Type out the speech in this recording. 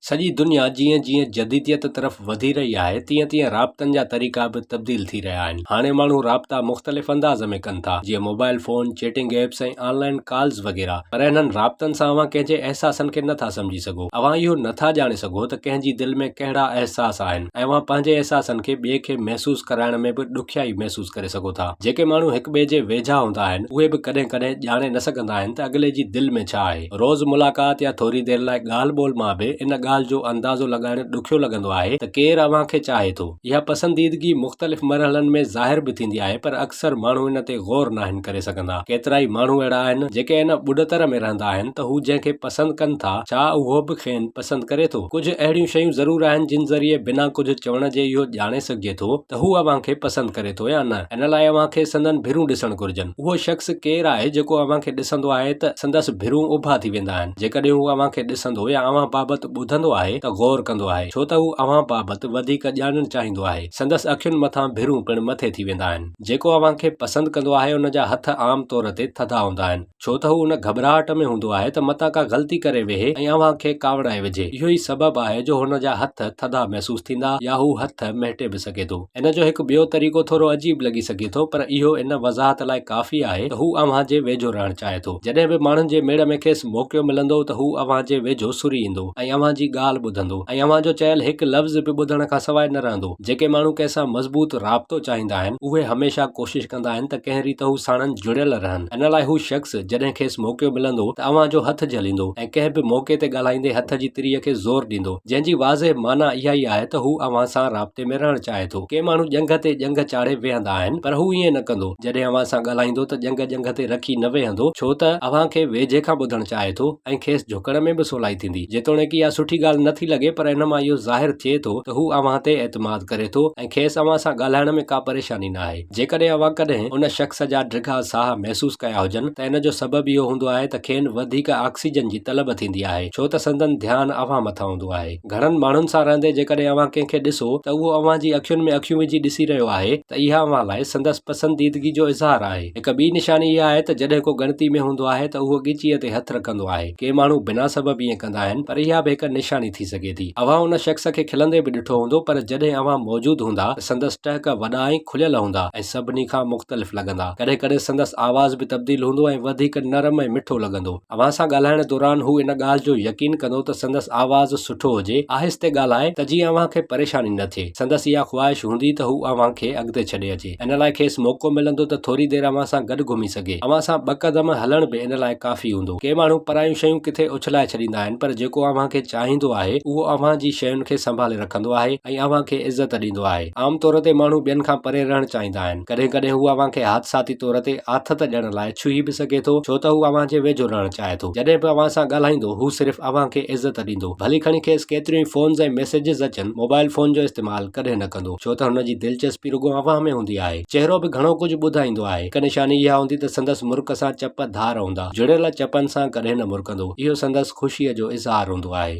سڄي دنيا جيئن جيئن جديديت طرف وڌي رهي آهي تيئن تيئن رابطن جا طريقا به تبديل ٿي رهيا آهن. هاڻي ماڻهو رابطا مختلف انداز ۾ ڪن ٿا جيئن mobile phone, chatting apps ۽ online calls وغيره پر انهن رابطن سان اوهان ڪنهن جي احساسن کي نه ٿا سمجهي سگهو. اوهان اهو نه ٿا ڄاڻي سگهو ته ڪنهن جي دل ۾ ڪهڙا احساس آهن ۽ اوهان پنهنجي احساسن کي ٻئي کي محسوس ڪرائڻ ۾ به ڏکيائي محسوس ڪري سگهو ٿا. جيڪي ماڻهو هڪ ٻئي جي ويجها هوندا آهن اهي به ڪڏهن ڪڏهن ڄاڻي نه سگهندا آهن ته اڳلي جي دل ۾ ڇا آهي. روز ملاقات يا ٿوري دير لاء ڳالهه ٻولهه مان به ان ڳالهه جو اندازو لڳائڻ ڏکيو لڳندو آهي ته ڪير اوهان کي چاهي ٿو. اها پسنديدگي مختلف مرحلن ۾ ظاهر به ٿيندي آهي پر اڪثر ماڻهو ان تي غور ناهن ڪري سگهندا. ڪيترائي ماڻهو اهڙا آهن جيڪي ان ٻڏتر ۾ رهندا آهن ته هو جنهن کي پسند ڪن ٿا ڇا اهو به کين پسند ڪري ٿو؟ ڪجهه اهڙيون شيون ضرور آهن جن ذريعي بنا ڪجهه چوڻ جي اهو ڄاڻي سگهجي ٿو ته هو اوهان کي پسند ڪري ٿو يا نه. ان لاء اوهان کي سندن ڀرون ڏسڻ گهرجن. اهو شخص ڪير آهي جيڪو اوهان کي ڏسندو آهي ته سندس ڀرون اڀا ٿي ويندا آهن. جيڪڏهن هو اوهان کي ڏسندو يا اوهان بابت ٻڌندو آهي ته غور ڪندو آهي، ڇو ته هو اوهان بابت وڌيڪ ڄاڻڻ چاهيندو آهي. سندس اکين مٿان ڀرون پڻ مٿي ٿي ويندا آهن. جيڪو اوهان کي پسند ڪندو آهي ان جا هٿ عام طور تي ٿڌا هوندا آهن. ڇو ته هو ان گهٻراهٽ ۾ هوندو آهي ته متان ڪا غلطي ڪري ويهي ۽ اوهان کي ڪاوڙائي وجهي. اهو ئي سبب آهي جو هن جا هٿ ٿڌا محسوس ٿيندا يا هو هٿ مهٽي به سگهي ٿو. ان جو هڪ ٻيو طريقو ٿورو عجيب لڳي سگهي ٿو پر اهو ان وضاحت لاء ڪافي آهي ته هو اوهان جي ويجهو رهڻ چاهي ٿو. جڏهن به ماڻهن جي ميڙ ۾ کيس موقعو ملندو ته هو اوهان جي ويجهو سري ايندو ۽ اوهان جي ڳالهه ٻڌندو ۽ اوهان جو چيل هڪ لفظ به ٻڌڻ کان سواء نه رهندو. جيڪي ماڻهو ڪنهن سان مضبوط رابطو چاهيندا آهن، اهي هميشه ڪوشش ڪندا آهن ته ڪنهن ريت هو ساڻن جڙيل رهن. ان لاء هو شخص جڏهن کيس موقعو ملندو ته اوهان جو هٿ جهليندو ۽ ڪنهن به موقعي تي ڳالهائيندي هٿ جي تريء کي زور ڏيندو، جنهن جي واضح معنيٰ اها ئي آهي ته هو اوهان سان رابطي ۾ رهڻ چاهي ٿو. ڪي ماڻهو ڄنگهه تي ڄنگهه چاڙهي ويهندا آهن، پر هو ائين نه ڪندو. جڏهن اوهان سان ڳالهائيندو ته ڄنگهه ڄنگهه تي رکي نه ويهندو، ڇو ته اوهان کي ويجهي کان ٻڌڻ چاهي ٿو ۽ کيس جهڪڻ ۾ به سولائي ٿيندي. جيتوڻيڪ اها سٺي ڳالهه نه ٿي لڳي پر ان مان اهو ظاهر ٿئي ٿو ته هو اوهان تي اعتماد ڪري ٿو ۽ کيس اوهان سان ڳالهائڻ ۾ ڪا پريشاني نه آهي. جيڪڏهن اوهان ڪڏهن ان شخص جا ڊگها ساهه محسوس ڪيا هجن ته ان جو سبب اهو هوندو آهي ته کين وڌيڪ آڪسيجن جي طلب ٿيندي آهي ڇو ته سندن ڌيان اوهان مٿان هوندو آهي. گهڻن ماڻهن سان رهندي جيڪڏهن اوهان ڪنهن کي ڏسو ته اهو اوهان جي اکين ۾ اکيون وجهي ڏسي رهيو آهي ته اها اوهان لاء سندس پسنديدگي جو اظهار آهي. هڪ ٻي نشاني اها آهي ته جڏهن ڪو ڳڻتي ۾ هوندو آهي ته اهو ڳچيء تي هٿ رکندو آهي. ڪي ماڻهو بنا سبب ائين ڪندا آهن پر اها به هڪ نشاني ٿي سگهي ٿي. اوهان ان شخص کي کلندي به ڏٺو هوندو پر جڏهن اوهان موجود هوندا ته سندس ٽهڪ وڏا ۽ کليل هوندا ۽ سڀني کان مختلف لڳندا. ڪڏهن ڪڏهن سندس آواز به تبديل هوندو ۽ وڌيڪ نرم ۽ مٺو لڳندو. اوهان سان ڳالهائڻ دوران هو ان ڳالهه جو يقين ڪندو ته سندس آواز سٺو هجي، آهستي ڳالهائي ته جيئن اوهان کي پريشاني نه ٿئي. سندس اها خواهش هوندي ته هو اوهان کي اڳتي ڇڏي اچي. ان لاء کيس موقعو ملندو ته ٿوري دير اوهان سان گڏ گهمي سگهي. اوهان سان ٻه قدم هلڻ به ان لاء ڪافي هوندو. ڪي ماڻهو پرايون شيون ڪٿي اڇلائي ڇڏيندا آهن پر جيڪو اوهان کي چاهيندو آهي اهو اوهان جي شين کي سنڀالي رکندو آهي ۽ اوهان کي عزت ڏيندو آهي. عام طور تي ماڻهو ٻين کان پري رهڻ چاهيندا آهن. ڪڏهن ڪڏهن هو اوهان کي حادثاتي طور تي آٿت ڏيڻ لاء ڇهي به سگهي ٿو ڇو ته هو اوهان جي ويجهو رهڻ چاهي ٿو. جڏهن به اوهان سان ڳالهائيندو هو صرف اوهان کي عزت ڏيندو. ڀلي کڻي کيس ڪيتريون ئي فونز ۽ ميسيجز اچن موبائل فون جو استعمال ڪڏهن نه ڪندو. ڇو ته هن جي دلچسپي رڳو اوهان ۾ هوندي آهي. چهرو به گهڻو ڪجهه ٻڌائيندو آهي. هڪ نشاني اها هوندي ته سندس مرڪ سان چپ ڌار هوندا. جڙيل چپن سان ڪڏهن نه مرڪندو. اهو سندس خوشيء جو اظهار هوندو آهي.